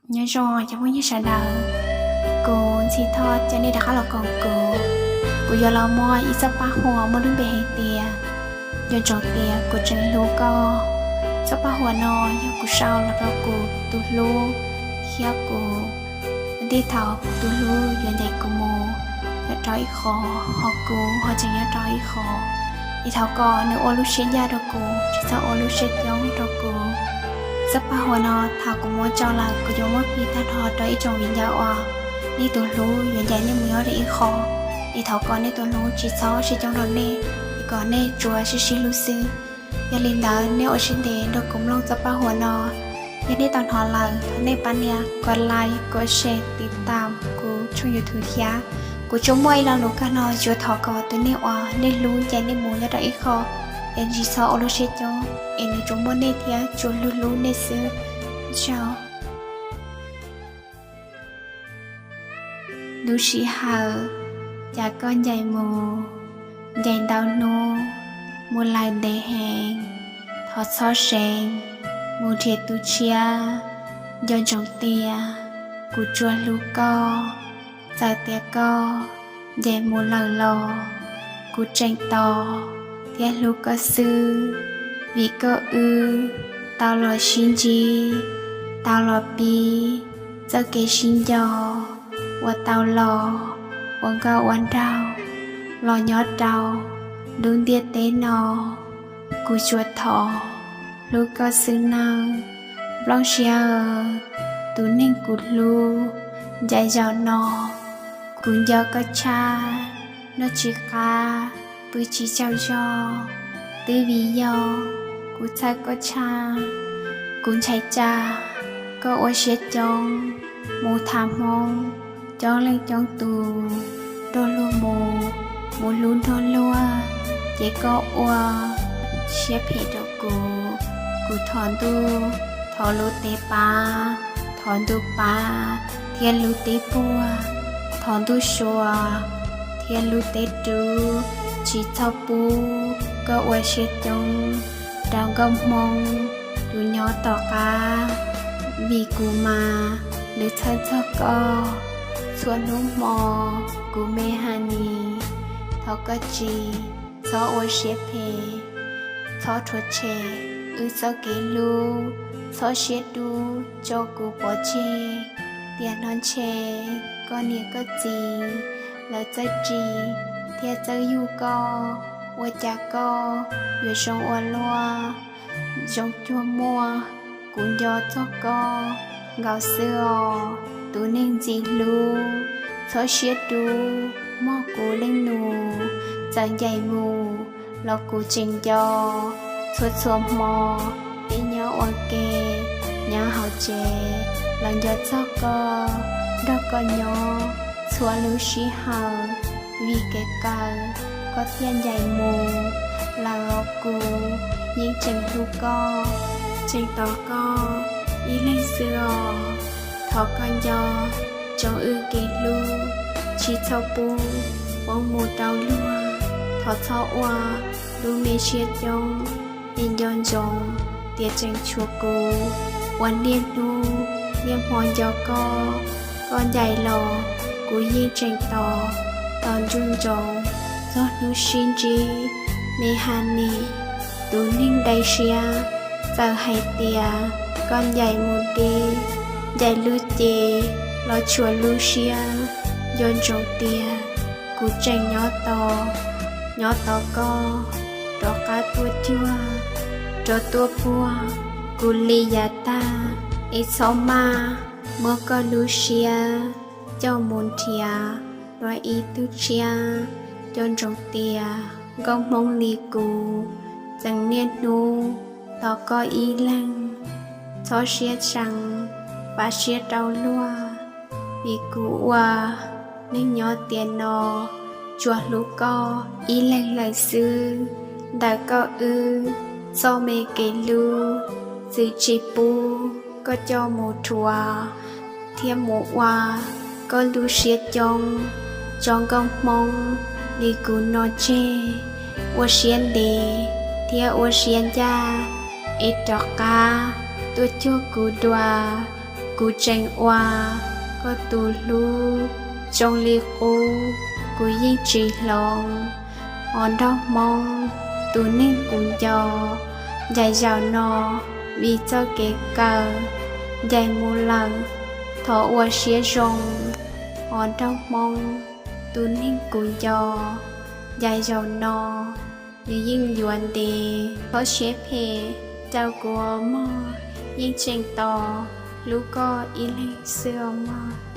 Nyob zoo cov phooj ywg sawv daws, kuv Ntxhi Thoj coj nej rov qab los koom kuv. Kuv yuav los muab ib txoj paj huam muaj lub npe hais tias Nco ntsoov tias kuv tseem hlub koj. Txoj paj huam no yog kuv sau los rau kuv tus hlub thiab kuv, ua ntej thaum kuv tus hlub yuav ncaim kuv mus nyob rau ib qho, ho kuv ho tseem nyob rau ib qho, es thov kom nws ua lub siab ncaj rau kuv, tsis txhob ua lub siab coob rau kuv. Txoj paj huam no thaum kuv muab tso lawm kuv yuav muab piv tag nrho rau ib tsoom viv ncaus uas nej tus hlub yuav ncaim nej mus nyob rau ib qho, es thov kom nej tus hlub tsis txhob siab coob rau nej, es kom nej tsuas sib sib hlub xwb. Yog li ntawd nej ua siab ntev nrog kuv mloog txoj paj huam no. Yog nej tau hnov lawm thov nej pab nias kom like, kom share, tiv tam kuv tshooj YouTube thiab. Kuv tsuas muaj ib lo lus kawg no yuav thov kom tus neeg uas nej hlub ncaim nej mus nyob rau ib qho, es tsis txhob ua lub siab coob, es nws tsuas muaj nej thiab tsuas hlub hlub nej xwb. Ntau. Lub sij hawm, cas koj ncaim mus, ncaim ntau hnub, mus lawm ntev heev, thov txhob seev, mus nrhiav tus tshiab, nco ntsoov tias kuv tsuas hlub koj, txawm tias koj ncaim mus lawm los kuv tseem tos thiab hlub koj xwb, vim koj wb tau los sib ntsib, tau los pib txoj kev sib nco uas tau los ua nkauj ua nraug los nyob rau lub ntiaj teb no. Kuv tsuas thov hlub koj xwb nawb, nplooj siab, tus neeg kuv hlub, ncaim zaum no kuv nco koj tshaj, noj tsis qab, pw tsis tsaug zog, twb vim yog kuv txhawj koj tshaj. Kuv ntshai tsam koj ua siab coob, mus tham Hmoob coob leej coob tus, nrog luag mus, mus hlub nrog luag, ces koj ua siab phem rau kuv. Kuv thov ntuj, thov lub teb pab, thov ntuj pab thiab lub teb puag, thov ntuj sua thiab lub teb rub, tsis txhob pub koj ua siab coob rau nkauj Hmoob tus nyob tom qab, vim kuv mas nws txhawj txog koj. Txhua hnub hmo kuv me ha nis, thov koj tsis txhob ua siab phem, txhob rhuav tshem wb txoj kev hlub, txhob siab dub tso kuv pov tseg. Tiam no ntshe koj niam koj txiv lawv txawj ris thiab txawj yug koj, ua cas koj yuav zoo ua luaj, zoo cuag muaj. Kuv nco txog koj nkaus xwb os, tus neeg ntxim hlub, txhob siab dub mog kuv leej nus. Txawm ncaim mus los kuv tseem nco, txhua txhua hmo peb nyob ua ke, nyob hauv tsev los nco txog koj, nrog koj nyob txhua lub sij hawm. Vim kev kawm koj thiaj ncaim mus lawm los kuv yeej tseem hlub koj, tseem tos koj ib leeg xwb os. Thov koj nco ntsoov wb kev hlub, tsis txhob pub poob mus rau luag. Thov txhob ua lub me siab coob, es nco ntsoov tias tseem tshuav kuv uas niaj hnub niaj hmo nco koj. Koj ncaim los kuv yeej tseem tos, tos nco ntsoov txog hnub sib ntsib. Me ha nis, tus neeg dai siab, txawm hais tias koj ncaim mus deb, ncaim lub cev los tshuav lub siab, nco ntsoov tias kuv tseem nyob tos, nyob tos koj rov qab tuaj cuag, rov tuaj puag kuv li yav tag. Es txhob maj muab koj lub siab coj mus nrhiav dua ib tug tshiab. Nco ntsoov tias nkauj Hmoob li kuv tseem niaj hnub tos koj ib leeg. Txhob siab tsees, fav siab rau luag, vim kuv ua neej nyob tiam no tsuas hlub koj ib leeg lawm xwb. Ntawm koj wb txoj me kev hlub, txwm tsis pub koj coj mus rhuav thiab mus ua koj lub siab coob tso nkauj Hmoob li kuv no tseg. Ua siab ntev thiab ua siab ncaj, es rov qab tuaj cuag kuv dua. Kuv tseem ua koj tus hlub zoo li qub, kuv yeej tsis hloov. Os nraug Hmoob, tus neeg kuv nco, ncaim zaum no vim txoj kev kawm ncaim mus lawm, thov ua siab zoo. Os nraug Hmoob, tus neeg kuv nco, ncaim zaum no nws yeej yuav ntev, thov siab phem rau kuv mog, yeej tseem tos hlub koj ib leeg xwb os mog.